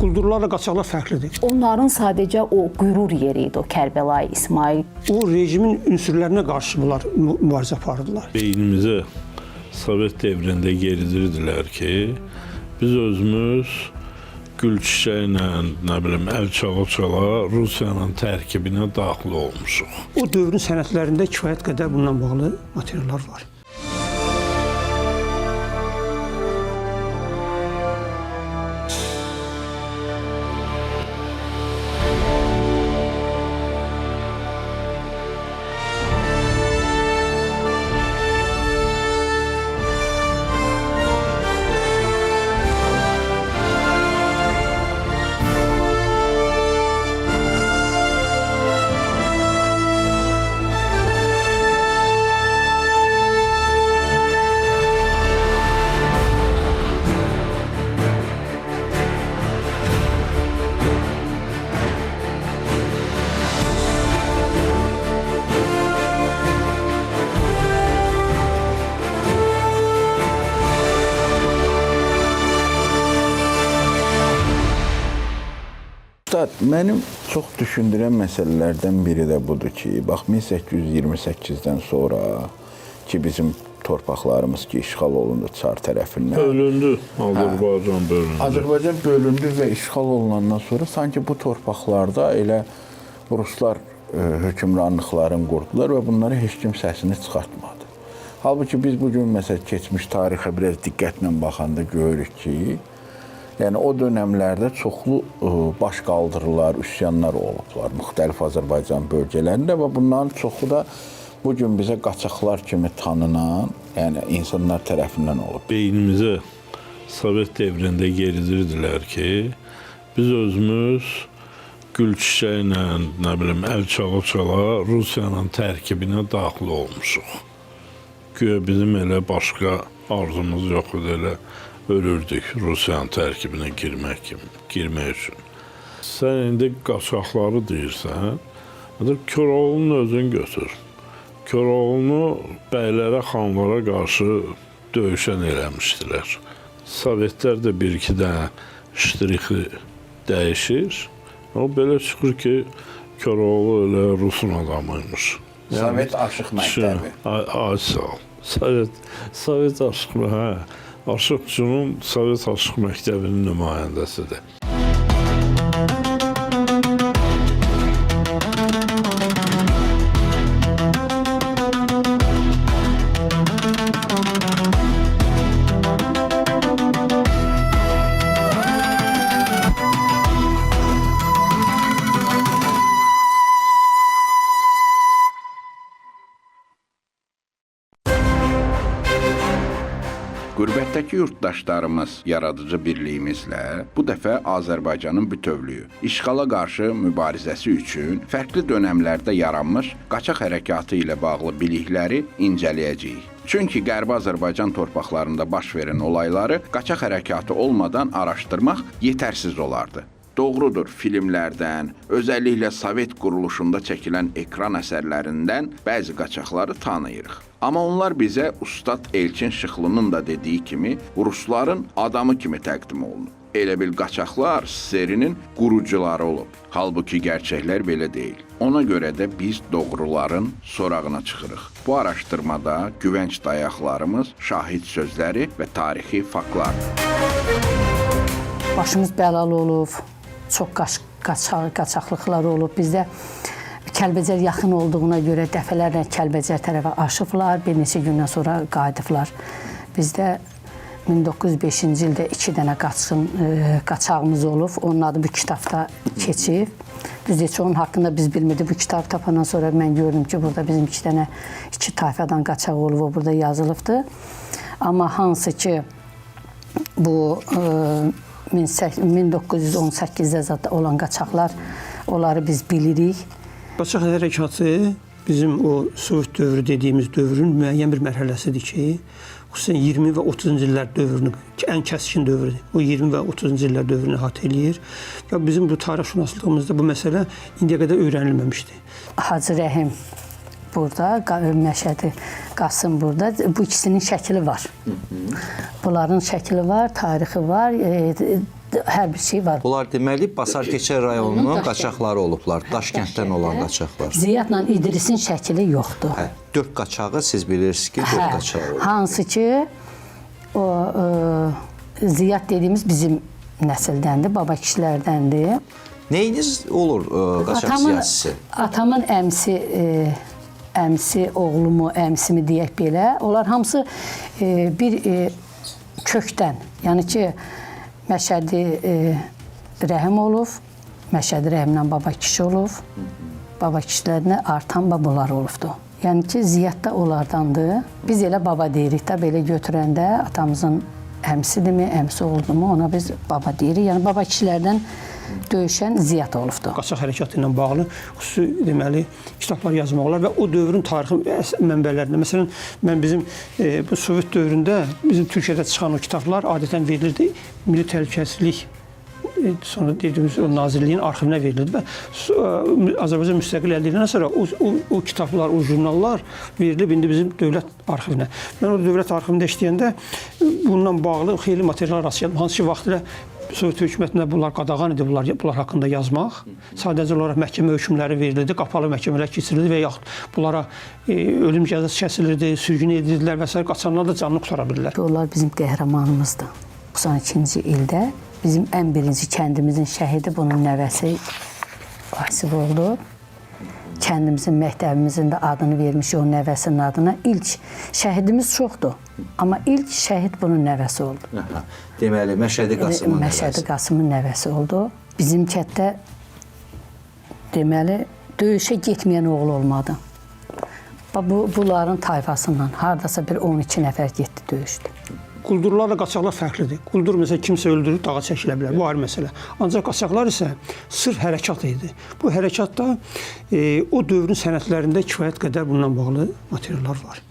Quldurlarla qaçaqlar fərqlidir. Onların sadəcə o qürur yeri idi, o Kərbəlayı İsmayıl. O rejimin ünsürlərinə qarşı bunlar mübarizə apardılar. Beynimizə Sovet dövründə yeridirdilər ki, biz özümüz gül çiçəklə, nə bilim, əl çala-çala Rusiyanın tərkibinə daxil olmuşuq. O dövrün sənədlərində kifayət qədər bununla bağlı materiallar var. Ustad, mənim çox düşündürən məsələlərdən biri də budur ki, bax 1828-dən sonra ki bizim torpaqlarımız ki işğal olundu çar tərəfindən. Bölündü, Azərbaycan bölündü. Azərbaycan bölündü və işğal olunandan sonra sanki bu torpaqlarda elə ruslar hökmranlıqlarını qurdular və bunlara heç kim səsini çıxartmadı. Halbuki biz bu gün məsələn keçmiş tarixə biraz diqqətlə baxanda görürük ki, yəni o dönəmlərdə çoxlu baş qaldırılar, üsyanlar olublar müxtəlif Azərbaycan bölgələrində və bunların çoxu da bu gün bizə qaçaqlar kimi tanınan, yəni insanlar tərəfindən olub. Beynimizə Sovet dövründə yeridirdilər ki, biz özümüz gül çiçəklə, nə bilim, əl çala-çala Rusiyanın tərkibinə daxil olmuşuq. Güya bizim elə başqa arzumuz yox idi, elə ölürdük Rusiyanın tərkibinə girmək üçün. Sən indi qaçaqları deyirsən, Koroğlunun özünü götür. Koroğlunu bəylərə, xanlara qarşı döyüşən eləmişdilər. Sovetlər də bir-iki dənə ştrixi dəyişir. O belə çıxır ki, Koroğlu elə Rusun adamıymış. Sovet aşıq məktəbi. Ay sağ ol. Sovet aşıq, hə. Aşıq Cünun Sovet aşıq məktəbinin nümayəndəsidir. Qürbətdəki yurtdaşlarımız yaradıcı birliyimizlə bu dəfə Azərbaycanın bütövlüyü, işğala qarşı mübarizəsi üçün fərqli dönəmlərdə yaranmış qaçaq hərəkatı ilə bağlı bilikləri incələyəcəyik. Çünki Qərbi Azərbaycan torpaqlarında baş verən olayları qaçaq hərəkatı olmadan araşdırmaq yetərsiz olardı. Doğrudur, filmlərdən, özəlliklə Sovet quruluşunda çəkilən ekran əsərlərindən bəzi qaçaqları tanıyırıq. Amma onlar bizə Ustad Elçin Şıxlının da dediyi kimi rusların adamı kimi təqdim olunub. Elə bil qaçaqlar SSR-nin qurucuları olub. Halbuki gerçəklər belə deyil. Ona görə də biz doğruların sorağına çıxırıq. Bu araşdırmada güvənc dayaqlarımız, şahid sözləri və tarixi faktlardır. Başımız bəlalı olub, çox qaçaqlıqlar olub. Bizdə Kəlbəcər yaxın olduğuna görə dəfələrlə Kəlbəcər tərəfə aşıblar, bir neçə gündən sonra qayıdıblar. Bizdə 1905-ci ildə 2 dənə qaçağımız olub. Onun adı bu kitabda keçib. Düzdür ki, onun haqqında biz bilmirdik. Bu kitabı tapandan sonra mən gördüm ki, burada bizim 2 tayfadan qaçaq olub, o burada yazılıbdır. Amma hansı ki, bu 1918-də zat olan qaçaqlar, onları biz bilirik. Qaçaq hərəkatı bizim o Sovet dövrü dediyimiz dövrün müəyyən bir mərhələsidir ki, xüsusən 20 və 30-cu illər dövrünü, ən kəskin dövrüdür. O 20 və 30-cu illər dövrünü əhatə eləyir və bizim bu tarixşünaslığımızda bu məsələ indiyə qədər öyrənilməmişdi. Hacı Rəhim burada, Məşədi Qasım burada. Bu ikisinin şəkili var. Bunların şəkili var, tarixi var. Hər bir şey var. Bunlar deməli Basarkeçər rayonunun qaçaqları olublar. Daşkənddən olan qaçaqlar. Ziyadla İdrisin şəkili yoxdur. Hə, 4 qaçağı siz bilirsiniz ki, 4 qaçağı olub. Hansı ki o Ziyad dediyimiz bizim nəsildəndir, baba kişilərdəndir. Neyiniz olur qaçaq siyasisi? Atamın əmsi əmsi oğlumu, əmsimi deyək belə, onlar hamısı bir kökdən, yəni ki Məşədi Rəhim olub, Məşədi Rəhimlə baba kişi olub. Baba kişilərinə artan babalar olubdu. Yəni ki, Ziyad da onlardandır. Biz elə baba deyirik də, belə götürəndə atamızın əmsidirmi, əmsi oğludumu, ona biz baba deyirik. Yəni baba kişilərdən döyüşən Ziyad olubdu. Qaçaq hərəkatı ilə bağlı xüsusi deməli kitablar yazmaq olar və o dövrün tarixi mənbələrində. Məsələn, mən bizim bu Sovet dövründə bizim Türkiyədə çıxan o kitablar adətən verilirdi Milli Təhlükəsizlik sonra dediyimiz o nazirliyin arxivinə verilirdi və Azərbaycan müstəqil əldə edəndən sonra o kitablar, o jurnallar verilib indi bizim dövlət arxivinə. Mən o dövlət arxivində işləyəndə bununla bağlı xeyli materiallar rast gəldim. Hansı ki, vaxtilə Sovet hökumətində bunlar qadağan idi, bunlar haqqında yazmaq. Sadəcə olaraq məhkəmə hökmləri verilirdi, qapalı məhkəmələr keçirilirdi və yaxud bunlara ölüm cəzası kəsilirdi, sürgün edirdilər və sair, qaçanlar da canını qurtara bildilər. Onlar bizim qəhrəmanımızdır. 92-ci ildə bizim ən birinci kəndimizin şəhidi bunun nəvəsi Vasif oldu. Kəndimizin, məktəbimizin də adını vermiş o nəvəsinin adına. İlk şəhidimiz çoxdur, amma ilk şəhid bunun nəvəsi oldu. Aha. Deməli Məşədi Qasımın Məşədi nəvəsi. Qasımın nəvəsi oldu. Bizim kənddə deməli döyüşə getməyən oğlu olmadı. Bunların tayfasından hardasa bir 12 nəfər getdi döyüşdü. Quldurlarla qaçaqlar fərqlidir. Quldur məsələn kimsə öldürür, dağa çəkilə bilər. Bu ayrı məsələ. Ancaq qaçaqlar isə sırf hərəkat idi. Bu hərəkatda o dövrün sənədlərində kifayət qədər bununla bağlı materiallar var.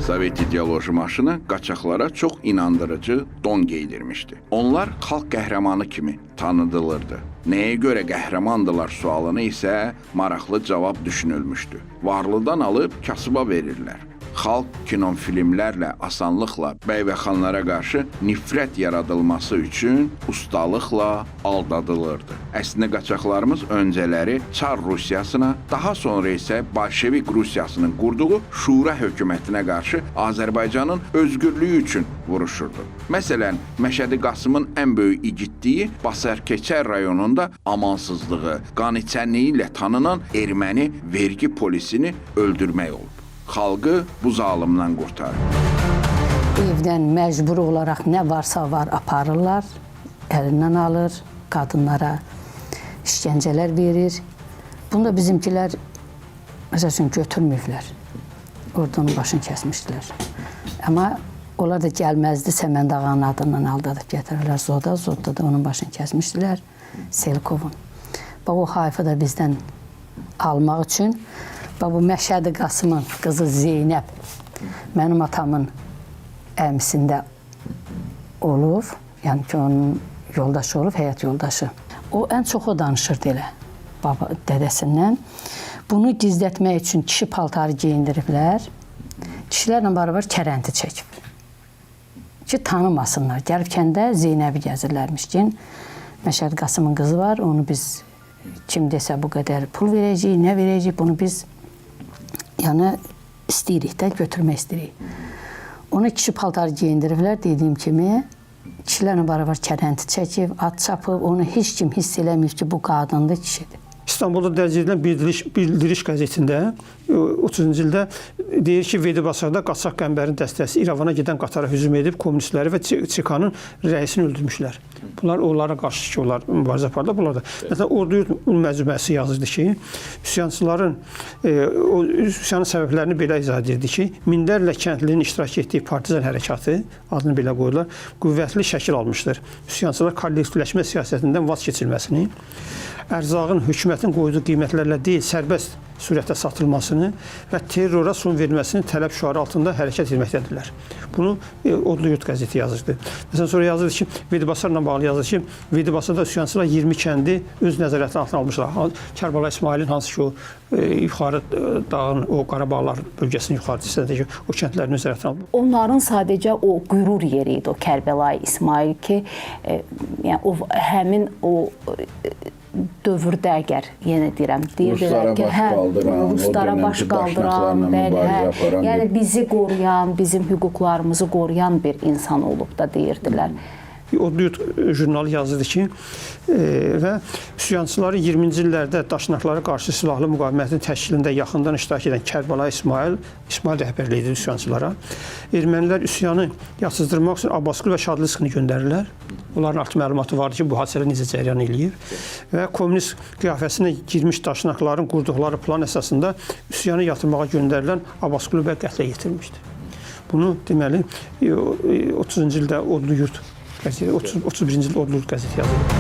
Sovet ideoloji maşını qaçaqlara çox inandırıcı don geydirmişdi. Onlar xalq qəhrəmanı kimi tanıdılırdı. Nəyə görə qəhrəmandılar sualını isə maraqlı cavab düşünülmüşdü. Varlıdan alıb kasıba verirlər. Xalq kinofilmlərlə asanlıqla bəy və xanlara qarşı nifrət yaradılması üçün ustalıqla aldadılırdı. Əslində qaçaqlarımız öncələri Çar Rusiyasına, daha sonra isə Bolşevik Rusiyasının qurduğu Şura hökumətinə qarşı Azərbaycanın özgürlüyü üçün vuruşurdu. Məsələn, Məşədi Qasımın ən böyük igidliyi Basarkeçər rayonunda amansızlığı, qaniçənliyi ilə tanınan erməni vergi polisini öldürmək olub. Xalqı bu zalimdan qurtarır. Evdən məcbur olaraq nə varsa var aparırlar, əlindən alır, qadınlara işgəncələr verir. Bunu da bizimkilər, məsəl üçün, götürməyiblər. Orada onun başını kəsmişdilər. Amma onlar da gəlməzdi, Səmənd ağanın adından aldadıb gətirirlər Zoda. Zodda da onun başını kəsmişdilər, Selkovun. Bax, o hayfı da bizdən almaq üçün. Bax, bu Məşədi Qasımın qızı Zeynəb mənim atamın əmsində olub, yəni ki, onun yoldaşı olub, həyat yoldaşı. O, ən çox o danışırdı elə baba, dədəsindən. Bunu gizlətmək üçün kişi paltarı geyindiriblər. Kişilərlə beraber kərənti çəkib. Ki, tanımasınlar. Gəlib kəndə Zeynəbi gəzirlərmiş ki, Məşədi Qasımın qızı var, onu biz kim desə bu qədər pul verəcəyik, nə verəcəyik, bunu biz yəni istəyirik də, götürmək istəyirik. Ona kişi paltarı geyindiriblər, dediyim kimi, kişilərlə beraber kərənti çəkib, at çapıb, onu heç kim hiss eləməyib ki, bu qadındır, kişidir. İstanbulda dərc edilən Bildiriş qəzetində 30-cu ildə deyir ki, Vedibasarda qaçaq qəmbərin dəstəsi İrəvana gedən qatara hücum edib kommunistləri və ÇK-nın rəisini öldürmüşlər. Bunlar onlara qarşı ki, onlar mübarizə apardılar. Bunlar da. Məsələn, Ordu Yurt məcmuəsi yazırdı ki, üsyançıların o üsyanın səbəblərini belə izah edirdi ki, minlərlə kəndlinin iştirak etdiyi partizan hərəkatı adını belə qoydular, qüvvətli şəkil almışdır. Üsyançılar kollektivləşmə siyasətindən vaz keçilməsini, ərzağın hökumətin qoyduğu qiymətlərlə deyil, sərbəst surətdə satılmasını və terrora son verilməsini tələb şüarı altında hərəkət etməkdədirlər. Bunu Odlu Yurt qəzeti yazırdı. Məsələn, sonra yazırdı ki, Vedibasarla bağlı yazır ki, Vedibasarda üsyançılar 20 kəndi öz nəzarəti altına almışlar. Kərbəla İsmailin hansı ki o yuxarı dağın, o Qarabağlar bölgəsinin yuxarı hissəsindəki o kəndlərin öz nəzarətinə almışlar. Onların sadəcə o qürur yeri idi o Kərbəlayı İsmail ki, yəni o həmin o dövrdə əgər yenə deyirəm, deyirdilər ki, baş qaldıran, Ruslara baş qaldıran, bəli, hə, yəni bizi qoruyan, bizim hüquqlarımızı qoruyan bir insan olub da deyirdilər. Odlu Yurt jurnalı yazırdı ki, və üsyançıları 20-ci illərdə daşnaqlara qarşı silahlı müqavimətin təşkilində yaxından iştirak edən Kərbəlayı İsmail rəhbərlik edir üsyançılara. Ermənilər üsyanı yatızdırmaq üçün Abbasqulu və Şadlıskını göndərirlər. Onların artıq məlumatı vardı ki, bu hadisələr necə cəryan eləyir. Və kommunist qiyafəsinə girmiş daşnaqların qurduqları plan əsasında üsyanı yatırmağa göndərilən Abbasqulu bəy qətlə yetirmişdi. Bunu deməli 30-cu ildə Odlu Yurt qəzeti, 31-ci ildə Odlu Yurt qəzeti yazıldı.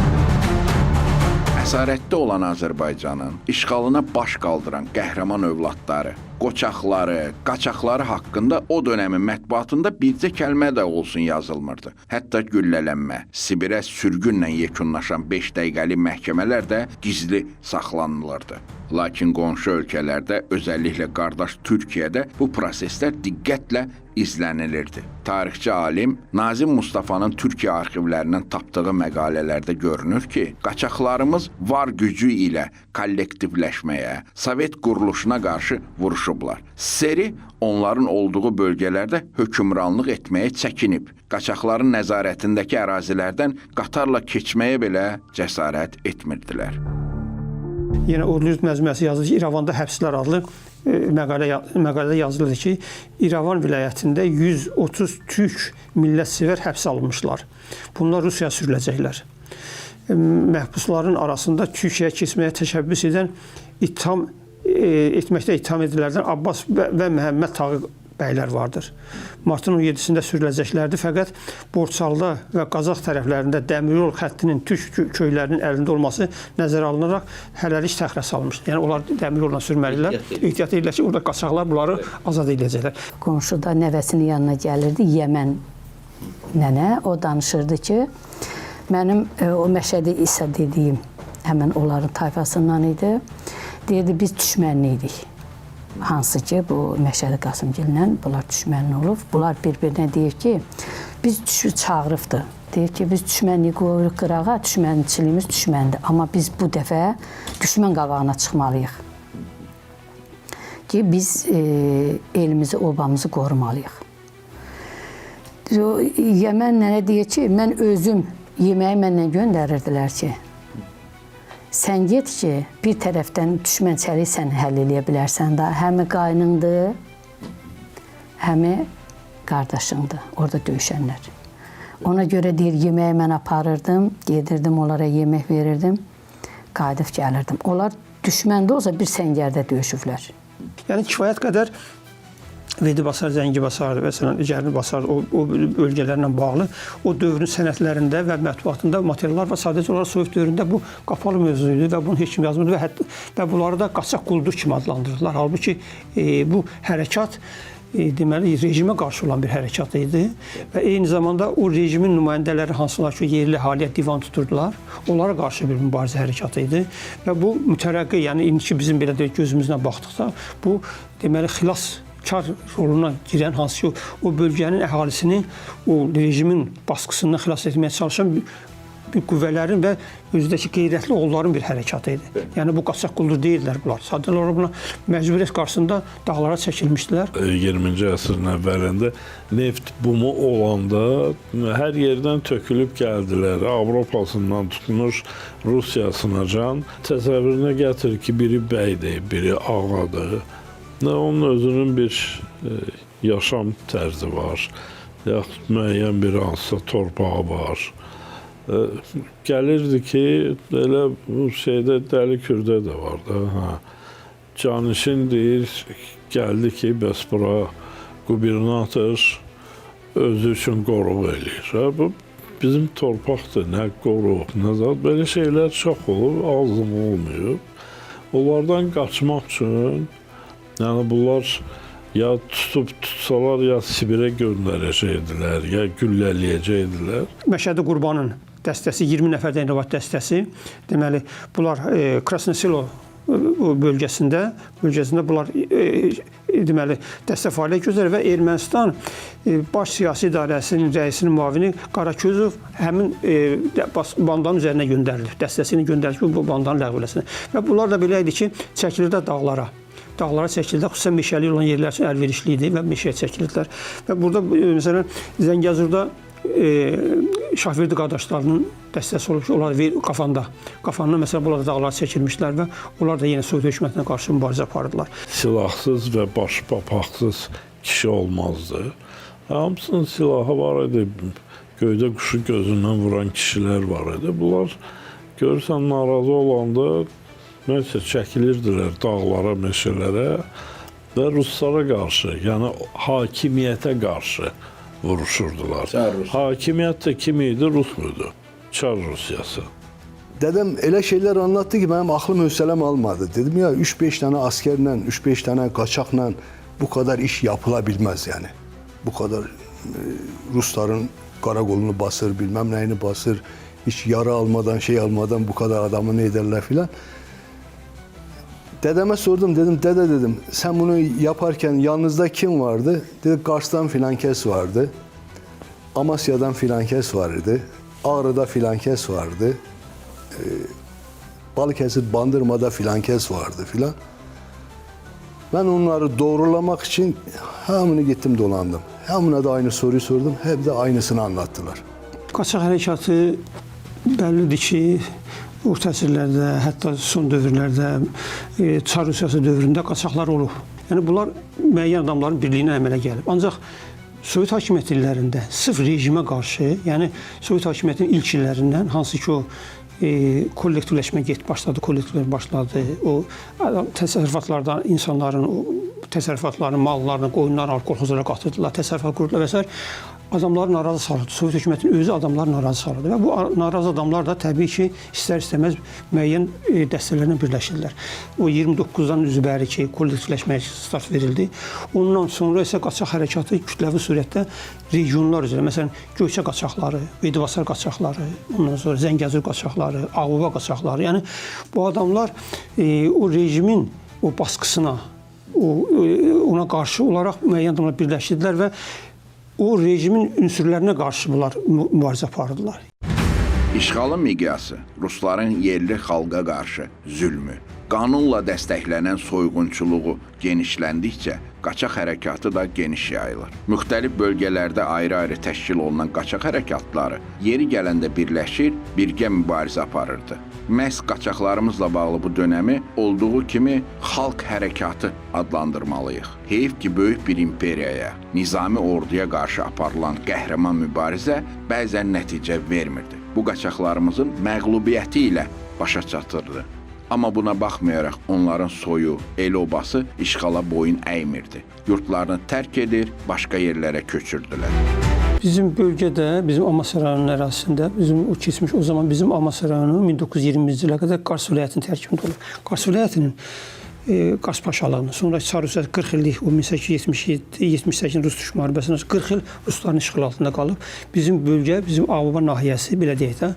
Əsarətdə olan Azərbaycanın işğalına baş qaldıran qəhrəman övladları, qoçaqları, qaçaqları haqqında o dönəmin mətbuatında bircə kəlmə də olsun yazılmırdı. Hətta güllələnmə, Sibirə sürgünlə yekunlaşan 5 dəqiqəlik məhkəmələr də gizli saxlanılırdı. Lakin qonşu ölkələrdə, özəlliklə qardaş Türkiyədə bu proseslər diqqətlə izlənilirdi. Tarixçi alim Nazim Mustafanın Türkiyə arxivlərindən tapdığı məqalələrdə görünür ki, qaçaqlarımız var gücü ilə kollektivləşməyə, Sovet quruluşuna qarşı vuruşublar. Seri onların olduğu bölgələrdə hökmranlıq etməyə çəkinib. Qaçaqların nəzarətindəki ərazilərdən qatarla keçməyə belə cəsarət etmirdilər. Yenə Odlu Yurt məcmuəsi yazır ki, İrəvanda həbslər adlı məqalədə yazılır ki, İrəvan vilayətində 130 türk millətsevər həbs alınmışlar. Bunlar Rusiyaya sürüləcəklər. Məhbusların arasında Türkiyəyə keçməyə təşəbbüs edən ittiham etməkdə ittiham edilənlərdən Abbas və Məhəmməd Tağı bəylər vardır. Martın 17-sində sürüləcəklərdi, fəqət Borçalıda və Qazax tərəflərində dəmiryol xəttinin türk köylərinin əlində olması nəzərə alınaraq hələlik təxirə salmışdı. Yəni onlar dəmiryolla sürməlidirlər. Ehtiyat edirlər ki, orada qaçaqlar bunları azad edəcəklər. Qonşuda nəvəsinin yanına gəlirdi, Yəmən nənə, o danışırdı ki, mənim o Məşədi İsa dediyim həmən onların tayfasından idi. Deyirdi, biz düşmənli idik. Hansı ki, bu Məşədi Qasımgillə bunlar düşmənli olub. Bunlar bir-birinə deyir ki, biz çağırıbdı. Deyir ki, biz düşmənliyi qoyuruq qırağa, düşmənçiliyimiz düşməndir. Amma biz bu dəfə düşmən qabağına çıxmalıyıq. Ki, biz elimizi, obamızı qorumalıyıq. Yəmən nənə deyir ki, mən özüm yeməyi mənlə göndərirdilər ki, sən get ki, bir tərəfdən düşmənçəlik sən həll eləyə bilərsən da. Həmi qaynındır, həmi qardaşındır, orada döyüşənlər. Ona görə deyir, yeməyi mən aparırdım, gedirdim, onlara yemək verirdim, qayıdıb gəlirdim. Onlar düşmən də olsa bir səngərdə döyüşüblər. Yəni kifayət qədər Vedibasar, Zəngibasar, məsələn, Cərnibasar o bölgələrlə bağlı o dövrün sənədlərində və mətbuatında materiallar var. Sadəcə olaraq Sovet dövründə bu qapalı mövzu idi və bunu heç kim yazmırdı və hətta və bunları da qaçaq quldur kimi adlandırırdılar. Halbuki bu hərəkat deməli rejimə qarşı olan bir hərəkat idi və eyni zamanda o rejimin nümayəndələri hansılar ki, yerli əhaliyə divan tuturdular, onlara qarşı bir mübarizə hərəkatı idi və bu mütərəqqi, yəni indiki bizim belə deyək gözümüzlə baxdıqda bu deməli xilaskar roluna girən hansı ki, o bölgənin əhalisini o rejimin baskısından xilas etməyə çalışan bir qüvvələrin və özündəki qeyrətli oğulların bir hərəkatı idi. Yəni bu qaçaq quldur deyildilər bunlar. Sadəcə olaraq buna məcburiyyət qarşısında dağlara çəkilmişdilər. 20-ci əsrin əvvəlində neft bumu olanda hər yerdən tökülüb gəldilər. Avropasından tutmuş Rusiyasınacan. Təsəvvürünə gətir ki, biri bəydir, biri ağadır. Onun özünün bir yaşam tərzi var. Yaxud müəyyən bir hansısa torpağı var. Gəlirdi ki, elə bu şeydə Dəli Kürdə də var da. Hə. Canişin deyir, gəldi ki, bəs bura qubernator özü üçün qoruq eləyir. Hə, bu bizim torpaqdır, nə qoruq, nə zat. Belə şeylər çox olub, azım olmayıb. Onlardan qaçmaq üçün, yəni bunlar ya tutub tutsalar, ya Sibirə göndərəcəkdilər, ya güllələyəcəkdilər. Məşədi Qurbanın dəstəsi 20 nəfərdən ibarət dəstəsi. Deməli, bunlar Krasnoselo bölgəsində bunlar deməli dəstə fəaliyyət göstərir və Ermənistan Baş Siyasi İdarəsinin rəisinin müavini Qaraközov həmin bandanın üzərinə göndərilir. Dəstəsini göndərilir bu bandanı ləğv eləsin. Və bunlar da belə idi ki, çəkilirlər dağlara. Dağlara çəkildilər, xüsusən meşəli olan yerlər üçün əlverişli idi və meşəyə çəkildilər. Və burada məsələn Zəngəzurda Şahverdi qardaşlarının dəstəsi olub ki, onlar Qafanda. Qafanda məsələn bunlar da dağlara çəkilmişlər və onlar da yenə Sovet hökumətinə qarşı mübarizə apardılar. Silahsız və başı papaqsız kişi olmazdı. Hamısının silahı var idi. Göydə quşu gözündən vuran kişilər var idi. Bunlar görürsən narazı olanda nəsə çəkilirdilər dağlara, meşələrə və ruslara qarşı, yəni hakimiyyətə qarşı vuruşurdular. Hakimiyyət də kim idi? Rus muydu? Çar Rusiyası. Dedem elə şeyler anlattı ki benim aklım hövsələm almadı. Dedim ya 3-5 tane askerle, 3-5 tane kaçakla bu kadar iş yapılabilmez yani. Bu kadar Rusların karakolunu basır, bilmem neyini basır. Hiç yara almadan, şey almadan bu kadar adamı ne ederler filan. Dedeme sordum, dedim dede dedim sen bunu yaparken yanınızda kim vardı? Dedi Kars'tan filan kes vardı. Amasya'dan filan kes vardı. Ağrı'da filan kes vardı. Balıkesir Bandırma'da filan kes vardı filan. Ben onları doğrulamak için hamını gittim dolandım. Hamına da aynı soruyu sordum. Hep de aynısını anlattılar. Qaçaq hərəkatı bəllidir ki, orta əsrlərdə, hətta son dövrlərdə, Çar Rusiyası dövründə qaçaqlar olub. Yəni bunlar müəyyən adamların birliyinə əmələ gəlib. Ancaq Sovet hakimiyyəti illərində sırf rejimə qarşı, yəni Sovet hakimiyyətinin ilk illərindən hansı ki o kollektivləşmə başladı, kollektivləşmə başladı. O təsərrüfatlardan insanların o təsərrüfatlarını, mallarını, qoyunlarını alıb kolxozlara qatırdılar, təsərrüfat qurdular və s. Adamları narazı salırdı. Sovet hökumətinin özü adamları narazı salırdı və bu narazı adamlar da təbii ki, istər-istəməz müəyyən dəstələrlə birləşirlər. O 29-dan üzbəri ki, kollektivləşməyə start verildi. Ondan sonra isə qaçaq hərəkatı kütləvi surətdə regionlar üzrə, məsələn, Göyçə qaçaqları, Vedivasar qaçaqları, ondan sonra Zəngəzur qaçaqları, Ağova qaçaqları. Yəni bu adamlar o rejimin o baskısına, ona qarşı olaraq müəyyən adamlar birləşirdilər və o rejimin ünsürlərinə qarşı bunlar mübarizə apardılar. İşğalın miqyası, rusların yerli xalqa qarşı zülmü, qanunla dəstəklənən soyğunçuluğu genişləndikcə qaçaq hərəkatı da geniş yayılır. Müxtəlif bölgələrdə ayrı-ayrı təşkil olunan qaçaq hərəkatları yeri gələndə birləşir, birgə mübarizə aparırdı. Məhz qaçaqlarımızla bağlı bu dönəmi olduğu kimi xalq hərəkatı adlandırmalıyıq. Heyf ki, böyük bir imperiyaya, nizami orduya qarşı aparılan qəhrəman mübarizə bəzən nəticə vermirdi. Bu qaçaqlarımızın məğlubiyyəti ilə başa çatırdı. Amma buna baxmayaraq onların soyu, el-obası işğala boyun əymirdi. Yurtlarını tərk edir, başqa yerlərə köçürdülər. Bizim bölgədə, bizim Amasya rayonunun ərazisində, bizim o keçmiş o zaman bizim Amasya rayonu 1920-ci ilə qədər Qars vilayətinin tərkibində olub. Qars vilayətinin Qars Paşalığının, sonra Çar Rusiyası 40 illik o 1877-78 Rus Türk müharibəsindən sonra 40 il rusların işğalı altında qalıb. Bizim bölgə, bizim Ağbaba nahiyəsi belə deyək də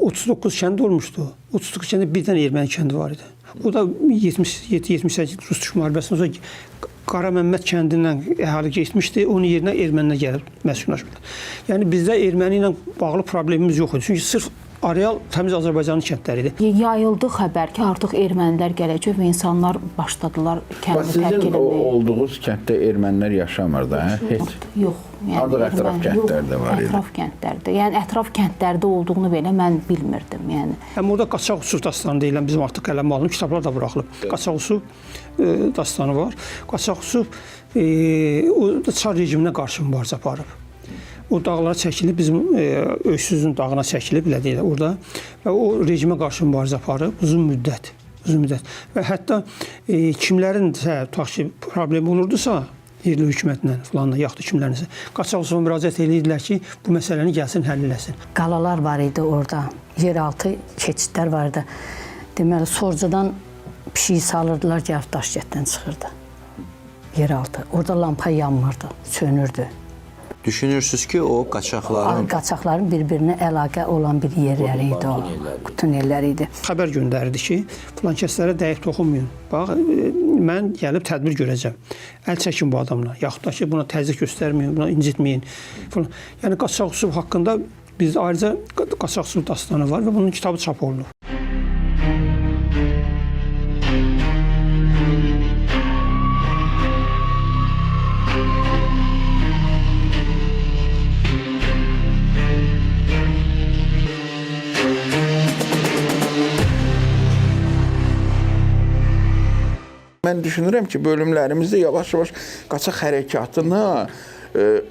39 kənd olmuşdu. 39 kəndə bir dənə erməni kəndi var idi. O da 77-78 Rus Türk müharibəsindən sonra Qara Məmməd kəndindən əhali getmişdi, onun yerinə ermənilər gəlib məskunlaşmışlar. Yəni bizdə erməni ilə bağlı problemimiz yox idi. Çünki sırf areal təmiz Azərbaycanın kəndləri idi. Yayıldı xəbər ki, artıq ermənilər gələcək və insanlar başladılar kəndi tərk Sizin o eləməyə. olduğunuz kənddə ermənilər yaşamırdı, hə? Heç. Yox. Yəni Ancaq ətraf kəndlərdə var idi. Ətraf kəndlərdə. Yəni ətraf kəndlərdə olduğunu belə mən bilmirdim. Yəni Həm orada Qaçaq Usuf dastanı deyilən bizim artıq qələmə alınıb, kitablar da buraxılıb. Qaçaq Usuf dastanı var. Qaçaq Usuf o da Çar rejiminə qarşı mübarizə aparıb. O dağlara çəkilib, bizim Öysüzün dağına çəkilib, belə deyək orada və o rejimə qarşı mübarizə aparıb uzun müddət, uzun müddət. Və hətta kimlərinsə tutaq ki, problemi olurdusa, yerli hökumətlə filanla, yaxud da kimlərinsə Qaçaq Usufa müraciət edirdilər ki, bu məsələni gəlsin, həll eləsin. Qalalar var idi orada. Yeraltı keçidlər vardı. Deməli, Sorcadan Pişiyi salırdılar, gəlib Daşkənddən çıxırdı. Yeraltı. Orada lampa yanmırdı, sönürdü. Düşünürsüz ki, o qaçaqların Qaçaqların bir-birinə əlaqə olan bir yerləri idi o. Tunelləri idi. Xəbər göndərdi ki, filan kəslərə dəqiq toxunmayın. Bax, mən gəlib tədbir görəcəm. Əl çəkin bu adamla. Yaxud da ki, buna təzyiq göstərməyin, buna incitməyin. Falan. Yəni Qaçaq Yusuf haqqında bizdə ayrıca Qaçaq Yusuf dastanı var və bunun kitabı çap olunub. Mən düşünürəm ki, bölümlərimizdə yavaş-yavaş qaçaq hərəkatına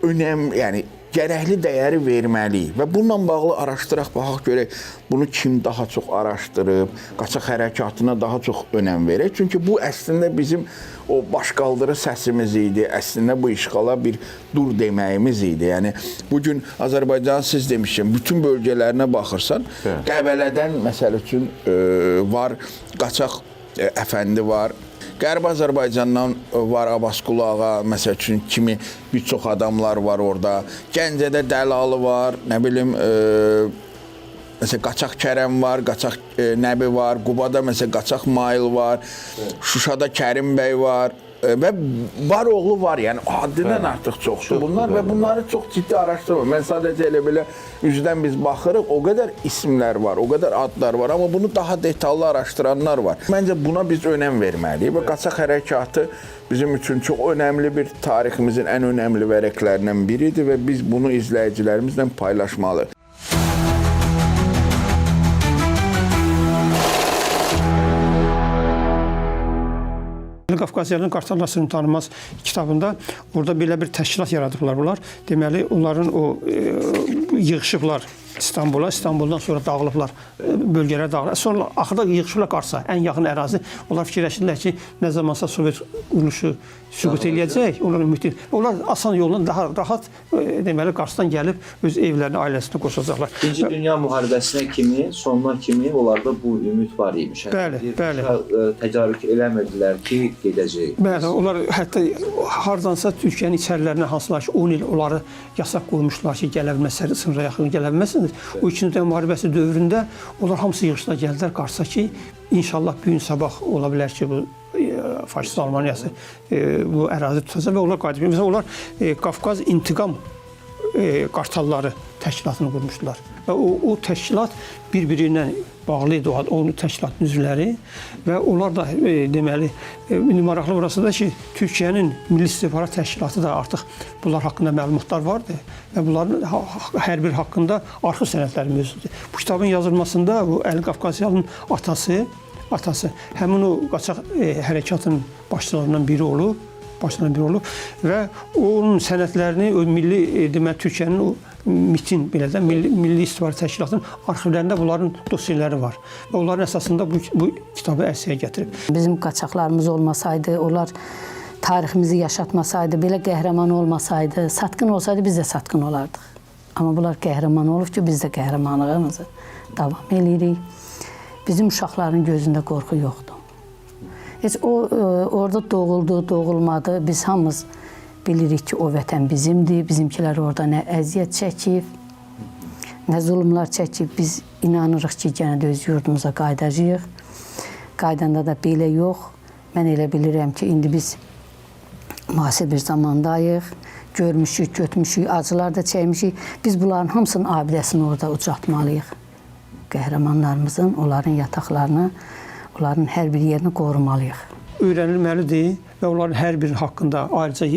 önəm, yəni gərəkli dəyəri verməliyik və bununla bağlı araşdıraq, baxaq görək bunu kim daha çox araşdırıb, qaçaq hərəkatına daha çox önəm verək. Çünki bu əslində bizim o başqaldırı səsimiz idi. Əslində bu işğala bir dur deməyimiz idi. Yəni bu gün Azərbaycan siz demişkən bütün bölgələrinə baxırsan, Qəbələdən məsəl üçün var qaçaq əfəndi var. Qərbi Azərbaycandan var Abbasqulu Ağa, məsəl üçün kimi bir çox adamlar var orada. Gəncədə Dəlalı var, nə bilim, məsələn Qaçaq Kərəm var, Qaçaq Nəbi var, Qubada məsələn Qaçaq Mail var, Şuşada Kərim bəy var. Və var oğlu var, yəni həddindən artıq çoxdur bunlar və bunları çox ciddi araşdırma. Mən sadəcə elə belə üzdən biz baxırıq, o qədər isimlər var, o qədər adlar var, amma bunu daha detallı araşdıranlar var. Məncə buna biz önəm verməliyik və qaçaq hərəkatı bizim üçün çox önəmli bir tariximizin ən önəmli vərəqlərindən biridir və biz bunu izləyicilərimizlə paylaşmalıyıq. Qafqasiyanın Qartallar Sırrını Tanımaz kitabında orada belə bir təşkilat yaradıblar bunlar. Deməli, onların o yığışıblar İstanbula, İstanbuldan sonra dağılıblar, bölgələrə dağılıblar. Sonra axırda yığışıblar Qarsa, ən yaxın ərazi. Onlar fikirləşirlər ki, nə zamansa Sovet quruluşu süqut eləyəcək, onlar ümid edir. Onlar asan yolla daha rahat deməli Qarsdan gəlib öz evlərinə, ailəsinə qoşacaqlar. İkinci Dünya müharibəsinə kimi, sonuna kimi onlarda bu ümid var imiş. Bəli, bəli. Tədarük eləmirdilər ki, gedəcək. Bəli, onlar hətta hardansa Türkiyənin içərilərinə hansılar ki, 10 il onları yasaq qoymuşlar ki, gələ bilməzsiniz, sınıra yaxın gələ bilməzsiniz. O İkinci Dünya müharibəsi dövründə onlar hamısı yığışdılar, gəldilər Qarsa ki, inşallah bu gün sabah ola bilər ki, bu faşist Almaniyası bu ərazi tutacaq və onlar qayıdıb. Məsələn, onlar Qafqaz İntiqam Qartalları təşkilatını qurmuşdular. Və o təşkilat bir-biri ilə bağlı idi, o təşkilatın üzvləri və onlar da deməli, maraqlı burası da ki, Türkiyənin Milli İstihbarat Təşkilatı da artıq bunlar haqqında məlumatlar vardı və bunların hər bir haqqında arxiv sənədləri mövcuddur. Bu kitabın yazılmasında bu Əli Qafqasiyalının atası həmin o qaçaq hərəkatın başçılarından biri olub, və onun sənədlərini o milli deməli Türkiyənin o MİT-in belə də Milli İstihbarat Təşkilatının arxivlərində bunların dosyeləri var və onların əsasında bu kitabı ərsəyə gətirib. Bizim qaçaqlarımız olmasaydı, onlar tariximizi yaşatmasaydı, belə qəhrəman olmasaydı, satqın olsaydı biz də satqın olardıq. Amma bunlar qəhrəman olub ki, biz də qəhrəmanlığımızı davam eləyirik. Bizim uşaqların gözündə qorxu yoxdur. Heç o orada doğuldu, doğulmadı. Biz hamımız bilirik ki, o vətən bizimdir. Bizimkilər orada nə əziyyət çəkib, nə zulmlar çəkib. Biz inanırıq ki, yenə də öz yurdumuza qayıdacağıq. Qaydanda da belə yox. Mən elə bilirəm ki, indi biz müasir bir zamandayıq. Görmüşük, götmüşük, acılar da çəkmişik. Biz bunların hamısının abidəsini orada ucaltmalıyıq. Qəhrəmanlarımızın, onların yataqlarını, onların hər bir yerini qorumalıyıq. Öyrənilməlidir və onların hər birinin haqqında ayrıca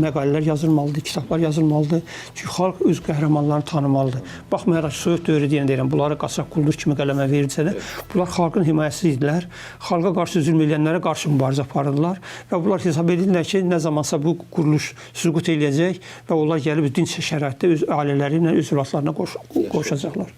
məqalələr yazılmalıdır, kitablar yazılmalıdır. Çünki xalq öz qəhrəmanlarını tanımalıdır. Baxmayaraq ki, Sovet dövrü deyən deyirəm, bunları qaçaq quldur kimi qələmə verilsə də, bunlar xalqın himayəsi idilər. Xalqa qarşı zülm edənlərə qarşı mübarizə aparırdılar və bunlar hesab edirlər ki, nə zamansa bu quruluş süqut eləyəcək və onlar gəlib dinc şəraitdə öz ailələri ilə, öz övladlarına qoşacaqlar.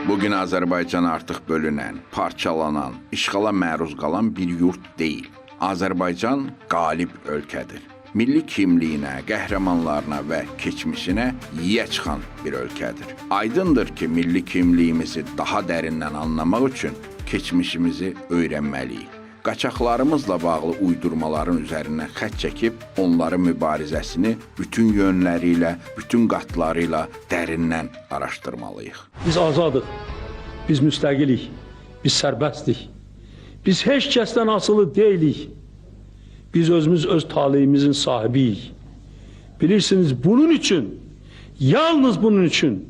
Bugün Azərbaycan artıq bölünən, parçalanan, işğala məruz qalan bir yurt deyil. Azərbaycan qalib ölkədir. Milli kimliyinə, qəhrəmanlarına və keçmişinə yiyə çıxan bir ölkədir. Aydındır ki, milli kimliyimizi daha dərindən anlamaq üçün keçmişimizi öyrənməliyik. Qaçaqlarımızla bağlı uydurmaların üzərindən xətt çəkib onların mübarizəsini bütün yönləri ilə, bütün qatları ilə dərindən araşdırmalıyıq. Biz azadıq, biz müstəqilik, biz sərbəstik. Biz heç kəsdən asılı deyilik. Biz özümüz öz taleyimizin sahibiyik. Bilirsiniz, bunun üçün, yalnız bunun üçün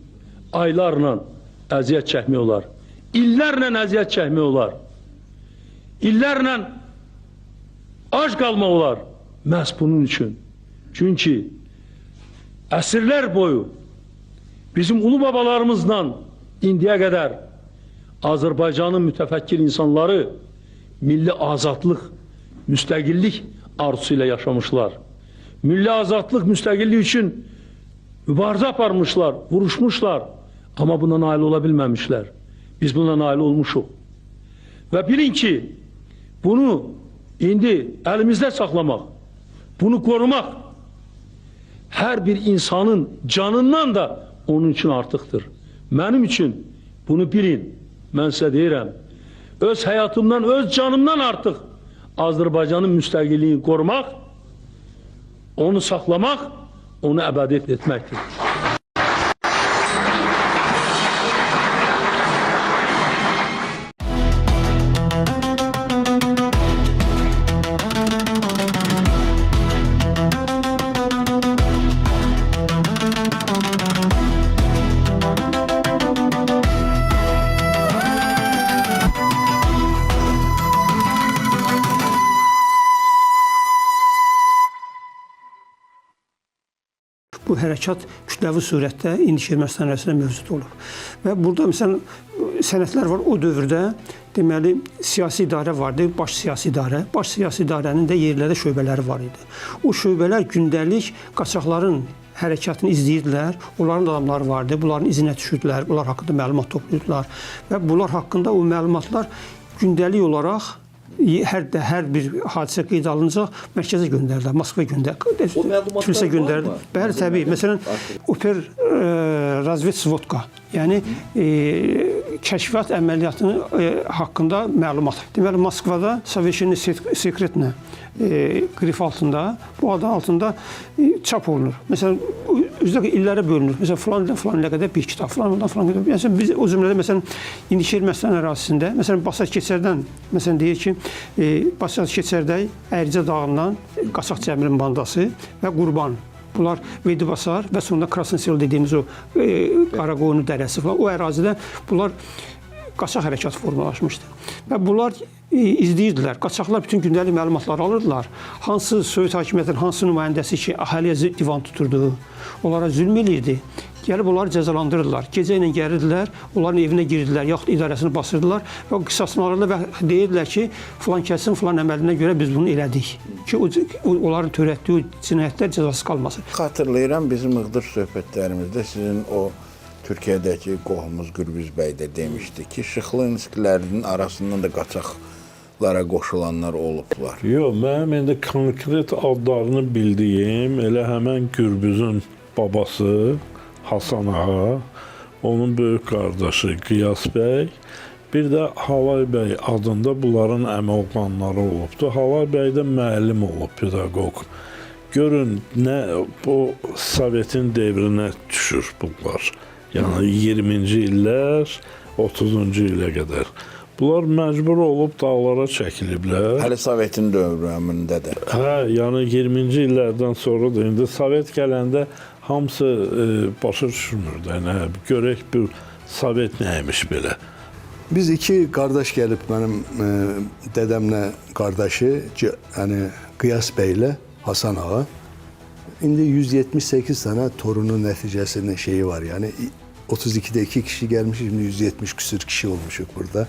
aylarla əziyyət çəkmək olar. İllərlə əziyyət çəkmək olar. İllərlə ac qalmaq olar. Məhz bunun üçün. Çünki əsrlər boyu bizim ulu babalarımızla indiyə qədər Azərbaycanın mütəfəkkir insanları milli azadlıq, müstəqillik arzusu ilə yaşamışlar. Milli azadlıq, müstəqillik üçün mübarizə aparmışlar, vuruşmuşlar. Amma buna nail ola bilməmişlər. Biz buna nail olmuşuq. Və bilin ki, bunu indi əlimizdə saxlamaq, bunu qorumaq hər bir insanın canından da onun üçün artıqdır. Mənim üçün bunu bilin, mən sizə deyirəm, öz həyatımdan, öz canımdan artıq Azərbaycanın müstəqilliyini qorumaq, onu saxlamaq, onu əbədi etməkdir. Bu hərəkat kütləvi surətdə indiki Ermənistan ərazisində mövcud olub. Və burada məsələn sənədlər var o dövrdə, deməli siyasi idarə vardı, baş siyasi idarə. Baş siyasi idarənin də yerlərdə şöbələri var idi. O şöbələr gündəlik qaçaqların hərəkatını izləyirdilər. Onların da adamları vardı. Bunların izinə düşürdülər. Bunlar haqqında məlumat toplayırdılar və bunlar haqqında o məlumatlar gündəlik olaraq hər bir hadisə qeyd alınacaq, mərkəzə göndərdilər, Moskvaya göndərdilər, Tiflisə göndərdilər. Bəli, təbii. Məsələn, Oper Razvetsvodka, yəni kəşfiyyat əməliyyatının haqqında məlumat. Deməli, Moskvada Sovetşini Sekretnə qrif altında, bu adı altında çap olunur. Məsələn, üzrə illərə bölünür. Məsələn, filan ildən filan ilə qədər bir kitab, filan ildən filan qədər. Məsələn, biz o cümlədə, məsələn, indiki Ermənistan ərazisində, məsələn, Basat Keçərdən, məsələn, deyir ki, Basat Keçərdə Əricə dağından Qaçaq Cəmilin bandası və Qurban. Bunlar Vedibasar və sonra Krasnosel dediyimiz o Qaraqoyunlu dərəsi falan, o ərazidə bunlar qaçaq hərəkatı formalaşmışdı. Və bunlar izləyirdilər. Qaçaqlar bütün gündəlik məlumatları alırdılar. Hansı Sovet hakimiyyətinin hansı nümayəndəsi ki, əhaliyə divan tuturdu, onlara zülm eləyirdi. Gəlib onları cəzalandırırdılar. Gecə ilə gəlirdilər, onların evinə girdilər, yaxud idarəsini basırdılar və o qisasını alırdılar və deyirdilər ki, filan kəsin filan əməlinə görə biz bunu elədik. Ki, onların törətdiyi cinayətlər cəzasız qalmasın. Xatırlayıram, bizim Iğdır söhbətlərimizdə sizin o Türkiyədəki qohumuz Gürbüz bəy də demişdi ki, Şıxlınskilərin arasından da qaçaqlara qoşulanlar olublar. Yox, mənim indi konkret adlarını bildiyim elə həmən Gürbüzün babası Hasan ağa, onun böyük qardaşı Qiyas bəy, bir də Halay bəy adında bunların əmi oğlanları olubdu. Halay bəy də müəllim olub, pedaqoq. Görün, nə bu Sovetin devrinə düşür bunlar. Yəni 20-ci illər, 30-cu ilə qədər. Bunlar məcbur olub dağlara çəkiliblər. Hələ Sovetin dövründə də. Hə, yəni 20-ci illərdən sonra da indi Sovet gələndə hamısı başa düşmürdü. Yəni görək bir Sovet nəymiş belə. Biz iki qardaş gəlib mənim dədəmlə qardaşı, yəni Qiyas bəylə Hasan ağa. İndi 178 tane torunun nəticəsinin şeyi var. Yani 32'de 2 kişi gelmiş, şimdi 170 küsür kişi olmuşuk burada.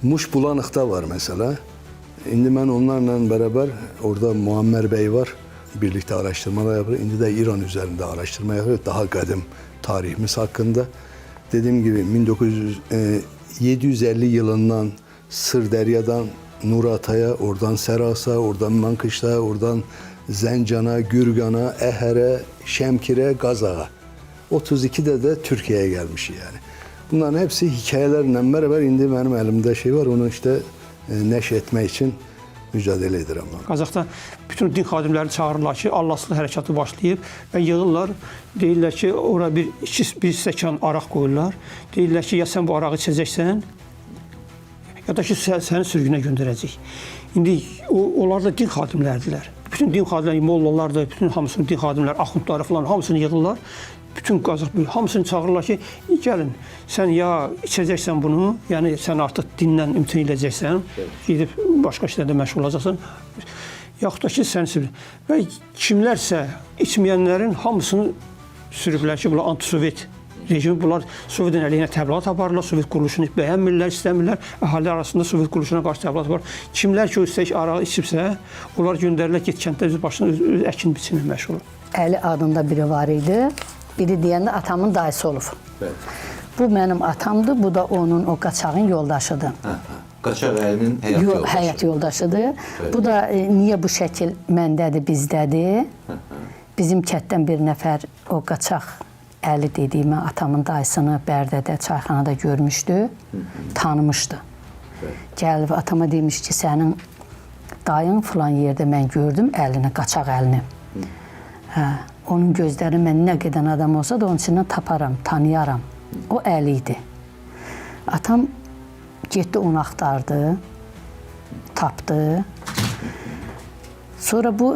Muş Bulanıq'da var mesela. İndi mən onlarla beraber orada Muammer Bey var. Birlikte araştırmalar yapıyor. İndi de İran üzerinde araştırma yapıyor. Daha qədim tarihimiz hakkında. Dediğim gibi 750 yılından Sırderya'dan Nurata'ya, oradan Seras'a, oradan Mankışla'ya, oradan Zencan'a, Gürgan'a, Eher'e, Şemkir'e, Gaza'ya. 32'de de Türkiye'ye gelmiş yani. Bunların hepsi hikayelerle beraber indi benim elimde şey var. Onu işte neşr etmek için mücadele edirəm. Qazaxda bütün din xadimlərini çağırırlar ki, Allahsız hərəkatı başlayıb və yığırlar. Deyirlər ki, ora bir stəkan araq qoyurlar. Deyirlər ki, ya sən bu arağı içəcəksən, ya da ki, səni sürgünə göndərəcək. İndi onlar da din xadimləridirlər. Bütün din xadimləri, mollalar da, bütün hamısını din xadimləri, axundları falan hamısını yığırlar. Bütün Qazax hamısını çağırırlar ki, gəlin, sən ya içəcəksən bunu, yəni sən artıq dindən imtina edəcəksən, gedib başqa işlərdə məşğul olacaqsan, yaxud da ki, sən sürüb. Və kimlərsə içməyənlərin hamısını sürüblər ki, bunlar antisovet rejimi, bunlar Sovetin əleyhinə təbliğat aparırlar, Sovet quruluşunu bəyənmirlər, istəmirlər, əhali arasında Sovet quruluşuna qarşı təbliğat aparırlar. Kimlər ki, o istək arağı içibsə, onlar göndərirlər, get kənddə öz başına, öz əkin biçinlə məşğul olur. Əli adında biri var idi. Biri deyəndə atamın dayısı olub. Bəli. Bu mənim atamdır, bu da onun o qaçağın yoldaşıdır. Qaçaq Əlinin həyat yoldaşı. Həyat yoldaşıdır. Bəli. Bu da niyə bu şəkil məndədir, bizdədir? Bizim kətdən bir nəfər o qaçaq Əli dediyimə atamın dayısını Bərdədə, çayxanada görmüşdü, tanımışdı. Bəli. Gəlib atama demiş ki, sənin dayın filan yerdə mən gördüm Əlini, qaçaq Əlini. Hə, onun gözləri mən nə qədər adam olsa da onun içindən taparam, tanıyaram. O Əli idi. Atam getdi onu axtardı, tapdı. Sonra bu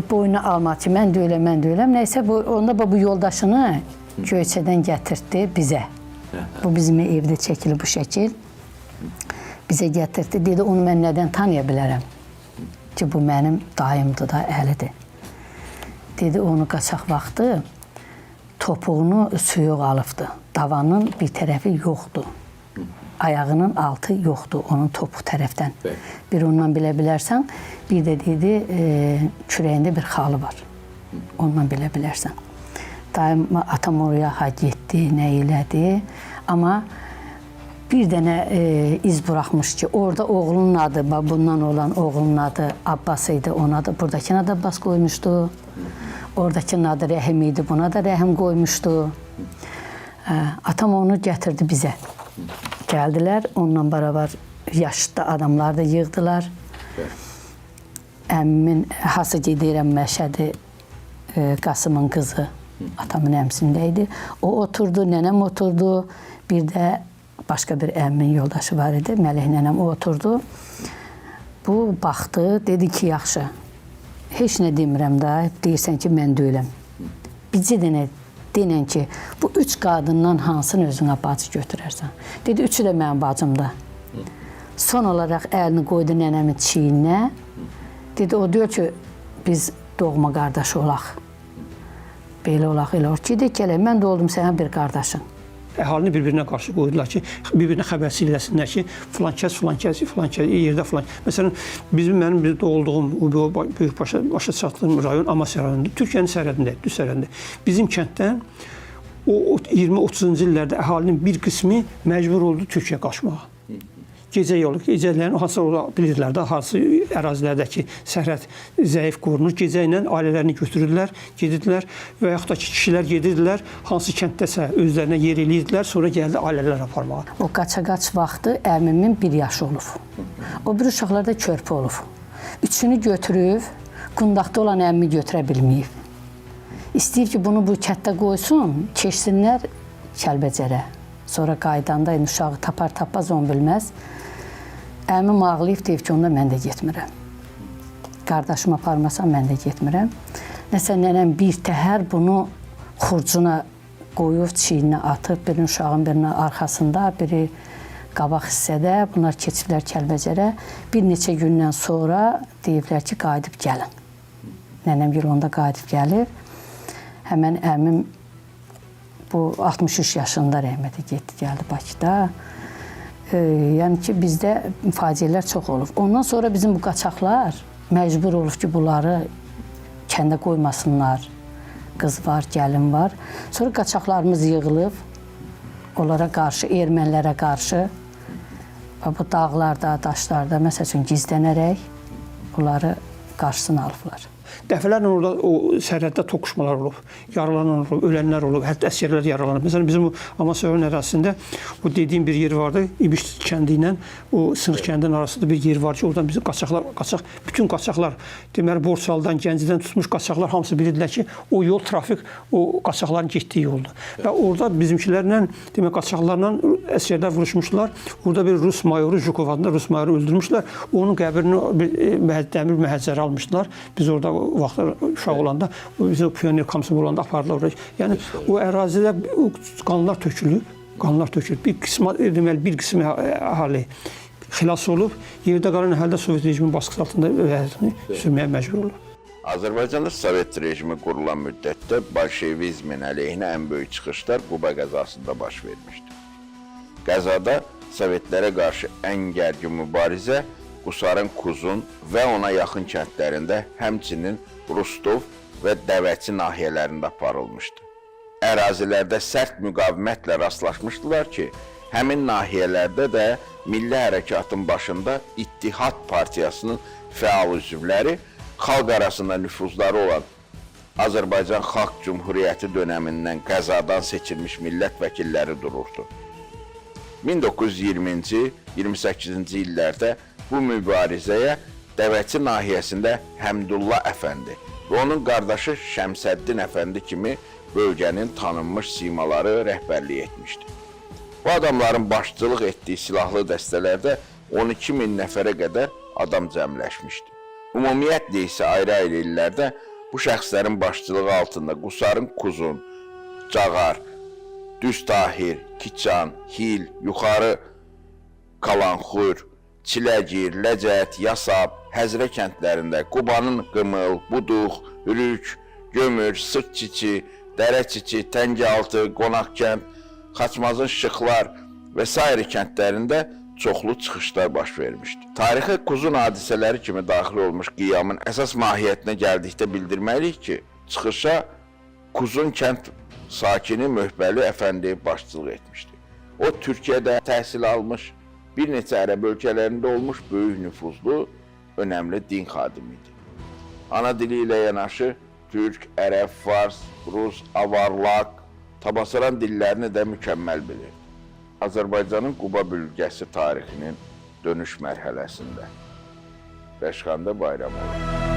boyuna almadı ki, mən də öyləm, mən də öyləm. Nəysə, onda bu yoldaşını Göyçədən gətirtdi bizə. Bu bizim evdə çəkilir bu şəkil. Bizə gətirtdi. Dedi, onu mən nədən tanıya bilərəm? Ki, bu mənim dayımdır da, Əlidir. Dedi, onu qaçaq vaxtı topuğunu soyuq alıbdı. Davanın bir tərəfi yoxdur. Ayağının altı yoxdur onun topuq tərəfdən. Bir ondan bilə bilərsən, bir də dedi, kürəyində bir xalı var. Ondan bilə bilərsən. Dayım, atam oraya ha getdi, nə elədi. Amma bir dənə iz buraxmış ki, orada oğlunun adı, bundan olan oğlunun adı Abbas idi, ona da, buradakına da Abbas qoymuşdu. Oradakinin adı Rəhim idi, buna da Rəhim qoymuşdu. Atam onu gətirdi bizə. Gəldilər, onunla beraber yaşlı adamlar da yığdılar. Əmmimin, hası ki deyirəm, Məşədi Qasımın qızı atamın əmsində idi. O oturdu, nənəm oturdu. Bir də başqa bir əmmimin yoldaşı var idi, Mələk nənəm, o oturdu. Bu baxdı, dedi ki, yaxşı, heç nə demirəm da, deyirsən ki, mən deyiləm. Bircə dənə denən ki, bu üç qadından hansını özünə bacı götürərsən? Dedi, üçü də mənim bacımda. Son olaraq əlini qoydu nənəmin çiyninə. Dedi, o deyir ki, biz doğma qardaşı olaq. Belə olaq, elə olaq. Gedək, gələk, mən də oldum sənə bir qardaşın. Əhalini bir-birinə qarşı qoydular ki, bir-birinə xəbərçilik eləsinlər ki, filan kəs, filan kəs, filan kəs, yerdə filan. Məsələn, mənim doğulduğum, böyük başa çatdığım rayon Amasya rayonundur. Türkiyənin sərhədində, düz sərhədində. Bizim kənddən o 20-30-cu illərdə əhalinin bir qismi məcbur oldu Türkiyəyə qaçmağa. Gecə yolu, gecələrin hansı ola bilirdilər də, hansı ərazilərdəki sərhəd zəif qorunur. Gecə ilə ailələrini götürürdülər, gedirdilər və yaxud da ki, kişilər gedirdilər, hansı kənddəsə özlərinə yer eləyirdilər, sonra gəldi ailələr aparmağa. O qaça-qaç vaxtı əmimin bir yaşı olub. O bir uşaqlar da körpə olub. Üçünü götürüb, qundaqda olan əmmi götürə bilməyib. İstəyib ki, bunu bu kətdə qoysun, keçsinlər Kəlbəcərə. Sonra qaydanda indi uşağı tapar tapmaz onu bilməz. Əmim ağlayıb deyib ki, onda mən də getmirəm. Qardaşım aparmasam mən də getmirəm. Nəsə nənəm bir təhər bunu xurcuna qoyub, çiyninə atıb, birinin uşağın birinin arxasında, biri qabaq hissədə. Bunlar keçiblər Kəlbəcərə. Bir neçə gündən sonra deyiblər ki, qayıdıb gəlin. Nənəm bir onda qayıdıb gəlir. Həmən əmim bu 63 yaşında rəhmətə getdi, gəldi Bakıda. Yəni ki, bizdə faciələr çox olub. Ondan sonra bizim bu qaçaqlar məcbur olub ki, bunları kəndə qoymasınlar. Qız var, gəlin var. Sonra qaçaqlarımız yığılıb onlara qarşı, ermənilərə qarşı bu dağlarda, daşlarda, məsəl üçün gizlənərək onları qarşısını alıblar. Dəfələrlə orada o sərhəddə toqquşmalar olub, yaralanan olub, ölənlər olub, hətta əsgərlər yaralanıb. Məsələn, bizim o Amasya rayon ərazisində o dediyim bir yer vardı, İbiş kəndi ilə o Sınıq kəndinin arasında bir yer var ki, oradan bizim qaçaqlar, bütün qaçaqlar, deməli Borçalıdan, Gəncədən tutmuş qaçaqlar hamısı bilirdilər ki, o yol trafik o qaçaqların getdiyi yoldur. Və orada bizimkilərlə, demək qaçaqlarla əsgərlər vuruşmuşlar. Orada bir rus mayoru Jukov adında rus mayoru öldürmüşlər. Onun qəbrini bir dəmir məhəccərə almışdılar. Biz orada o vaxtlar uşaq olanda, bizim pioner komsomol olanda apardılar oraya. Yəni o ərazidə o qanlar tökülüb, qanlar tökülüb. Bir qismi deməli bir qismi əhali xilas olub, yerdə qalan əhali də Sovet rejiminin baskısı altında öz həyatını sürməyə məcbur olub. Azərbaycanda Sovet rejimi qurulan müddətdə bolşevizmin əleyhinə ən böyük çıxışlar Quba qəzasında baş vermişdi. Qəzada Sovetlərə qarşı ən gərgin mübarizə Qusarın Kuzun və ona yaxın kəndlərində, həmçinin Rostov və Dəvəçi nahiyələrində aparılmışdı. Ərazilərdə sərt müqavimətlə rastlaşmışdılar ki, həmin nahiyələrdə də milli hərəkatın başında İttihad Partiyasının fəal üzvləri, xalq arasında nüfuzları olan Azərbaycan Xalq Cümhuriyyəti dönəmindən qəzadan seçilmiş millət vəkilləri dururdu. 1920-ci, 28-ci illərdə bu mübarizəyə Dəvəçi nahiyəsində Həmdullah Əfəndi və onun qardaşı Şəmsəddin Əfəndi kimi bölgənin tanınmış simaları rəhbərlik etmişdi. Bu adamların başçılıq etdiyi silahlı dəstələrdə 12 min nəfərə qədər adam cəmləşmişdi. Ümumiyyətlə isə ayrı-ayrı illərdə bu şəxslərin başçılığı altında Qusarın Kuzun, Cağar, Düz Tahir, Kiçan, Hil, Yuxarı Kalanxur, Çiləgir, Ləcət, Yasab, Həzrə kəndlərində, Qubanın Qımıl, Buduq, Ürük, Gömür, Sırt Çiçi, Dərə Çiçi, Təngəaltı, Qonaqkənd, Xaçmazın Şıxlar və sair kəndlərində çoxlu çıxışlar baş vermişdi. Tarixə Kuzun hadisələri kimi daxil olmuş qiyamın əsas mahiyyətinə gəldikdə bildirməliyik ki, çıxışa Kuzun kənd sakini Möhbəli Əfəndi başçılıq etmişdi. O Türkiyədə təhsil almış, bir neçə ərəb ölkələrində olmuş böyük nüfuzlu, önəmli din xadimi idi. Ana dili ilə yanaşı türk, ərəb, fars, rus, avar, lak, tabasaran dillərini də mükəmməl bilirdi. Azərbaycanın Quba bölgəsi tarixinin dönüş mərhələsində Rəşxanda Bayramova.